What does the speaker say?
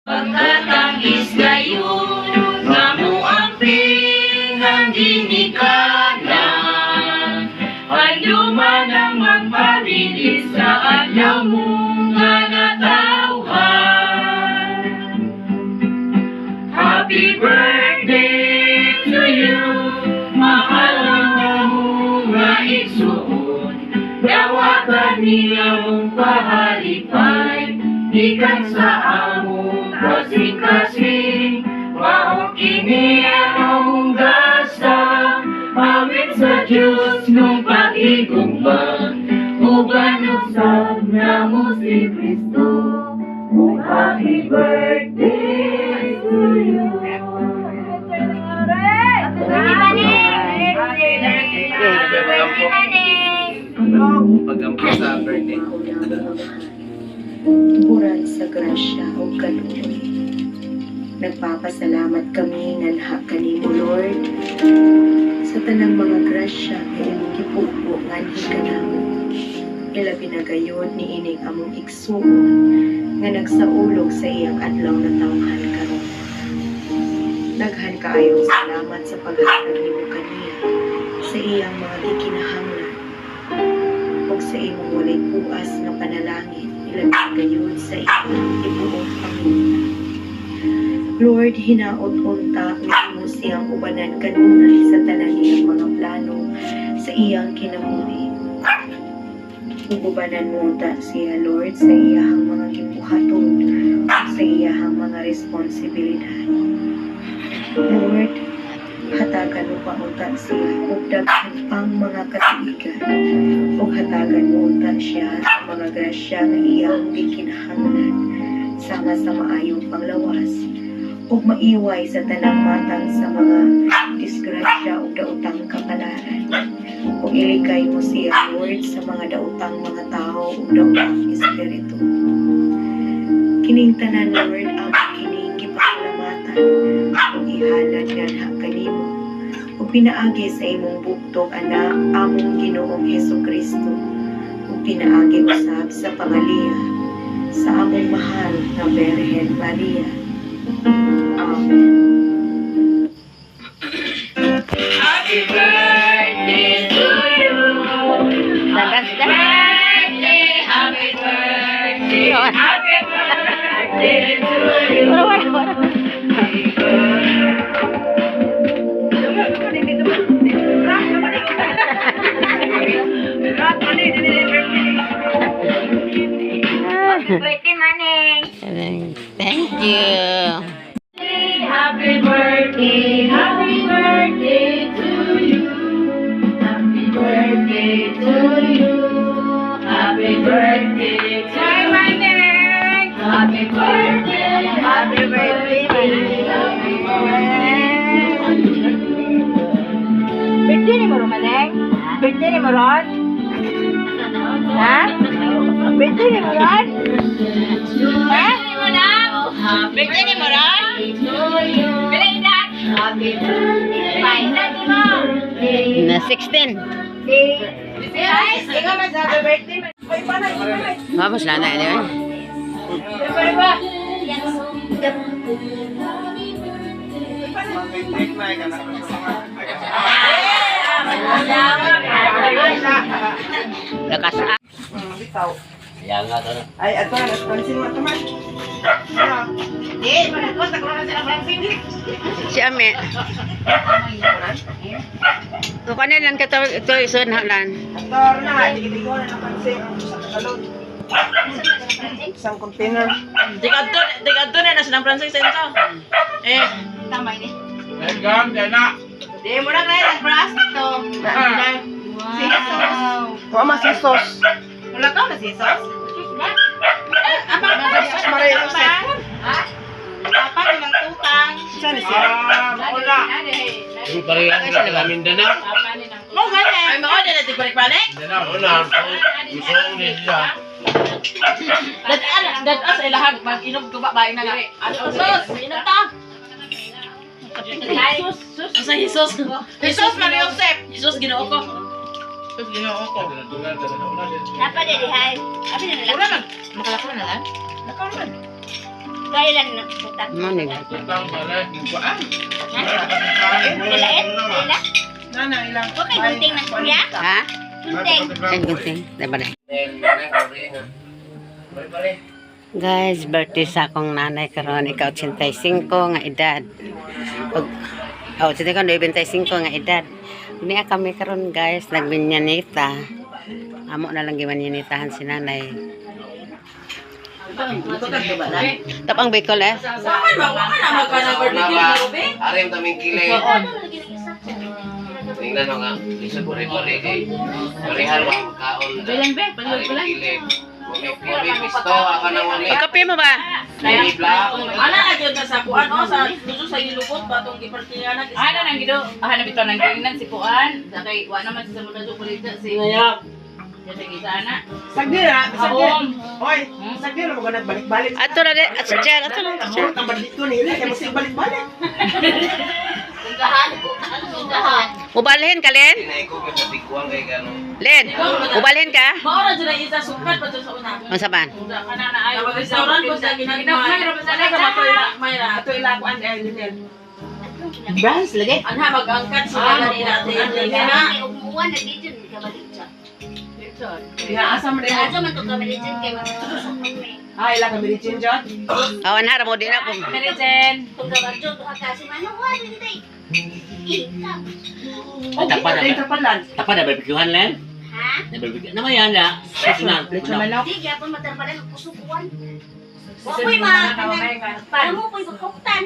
Pagkatangis ngayon, nga muamping ang ginikanan. Handuman ang magpabilis sa adlaw mo nga natawhan. Happy birthday to you, mahal nga mo nga igsuon. Dawatan niya mong pahalipay, gikan sa among kasing-kasing. Mao kini ang among gasa, awit sa Diyos nung paghigugma. Uban usab namo si Kristo. Oh, happy birthday to you. Happy birthday! Pagampo sa birthday. Tuburan sa grasya o kaluoy. Nagpapasalamat kami nganha kanimo, Lord, sa tanang mga grasya nga imong gipugo nganhi kanamo. Ilabi na gayod ni ining among igsuon nga nagsaulog sa iyang adlaw na tawhan karon. Daghan kaayong salamat sa paghatag nimo kaniya sa iyang mga gikinahanglan ug sa imong walay puas nga panalangin, ilabi na gayud sa iyang tibuok pamilya. Lord, hinaot unta nga imo siyang ubanan kanunay sa tanan niyang mga plano sa iyang kinabuhi. Ug ubanan mo unta siya, Lord, sa iyahang mga gibuhaton ug sa iyahang mga responsibilidad. Lord, hatagan mo pa unta siya og daghan pang mga katuigan ug hatagan mo unta siya sa mga grasya nga iyang gikinahanglan sama sa maayong panglawas ug maiway sa tanang matang sa mga disgrasya ug daotang kapalaran. Ug ilikay mo siya, Lord, sa mga daotang mga tao ug daotang espiritu. Kining tanan, Lord, ang kining gipasalamatan ug ihalad nganha kanimo ug pinaagi sa imong bugtong anak, among Ginoong Hesus Kristo, ug pinaagi usab sa pangaliya sa among mahal nga Birhen Maria. Amen. Happy birthday to you. Happy birthday, happy birthday, happy birthday to you. Happy Birthday, Maneng. Thank you. Happy birthday, happy birthday to you. Happy birthday to you. Happy birthday to Maneng. Happy birthday, happy birthday, happy birthday to you. Birthday ni mo ron, Maneng? Birthday ni mo ron? Ha? Birthday ni mo ron? Ha? Birthday ni mo ron? Pila edad? Happy birthday. Edad ni mo? Na 16. Guys, ikaw man sa happy birthday. Vamos na na, anyway. Lakas ah. Ay, ato na, Francine mo ito man. Di, manakot ako naman sila Francine. Si Ame. Kung kanilan ka to, ito isun halan. Ato na, digitigo na ng Francine ang sa Tagalog. Isang container. Tigadto na na silang Francis ito. Eh, Tama ini. Di mo na kaya ng brass ito. Si Jesus. Mama, si Sos. Wala ka na si Jesus? Apa ka? Jesus Maria Jose. Apa nilang tutang? Saan siya? Mo gani. Ay mao na natin balik-balik. Dad-an, dad-an sa ilahang mag-inom ko ba bain na nga. Ano sus, inom ta. Jesus, sus. Asa Jesus? Jesus Maria Josep. Jesus Ginoo ko. Jesus Ginoo ko. Napa di dihay? Abi na Wala man. Makalako na lang. Nakaw naman. Kailan na puta? Mo ni. Ilain? Ila? Nana, ilang. Okay, gunting na kuya. Ha? Gunting. Ay, gunting. Diba na? Guys, birthday sa akong nanay karon, ikaw 85 nga edad. Ug oh, 85 95 nga edad. Niya kami karon, guys, nagminyanita. Amo na lang gimanyanitahan si nanay. Tapang Bicol eh. Wakan ba? Wakan na magka-barbecue. Arim taming kile. Tingnan mo nga, lisod pare-pare kay parehal wa kaon. Bilan be, panlog Arim ko lang. kile. Wami pisto ako na wami. Pagkape mo ba? Wami black. Ana na gyud na sa kuan oh sa duso sa gilukot batong gipartingan na. Ana nang gido, ana bitaw nang ginan si kuan, sa kay wa naman sa muna do kulita si. Kasi kita ana. Sagdi na, sagdi. Ahom. Hoy, sagdi na mo balik-balik. Ato na de, ato dyan, ato na. Ang ang bandito nila kay mas balik-balik. Tunggahan. Tunggahan. Mubalhin ka, Len? Tinay ko sa tigwang kay gano. Len, mubalhin ka? Mao ra jud ang isa sukat pa jud sa una. Unsa man? Kana na ay Restaurant ko sa ginagmay. Ana ka may ra. Ato ila kuan ay Lynel. Brans lagi. Anha mag-angkat sila ganina ate. Na. Umuwan na dito kabalik siya. Diha asa man dai. Ato man to kabalik dyan kay magtusok kami. Ah, ila ka Mary Jane John. Awan hara mo di na ko. Mary Jane. Tunggaban dyan, duha kasi manuwa dito tayo. Ikaw. Okay, na tapalan. Tapa na barbecuehan len? Ha? Na barbecue. Naman yan la. Sunan. Lechon manok. Di gyapon matarpalan og kusukuan. Wa ko'y ma kanang- Amo ko'y makuktan.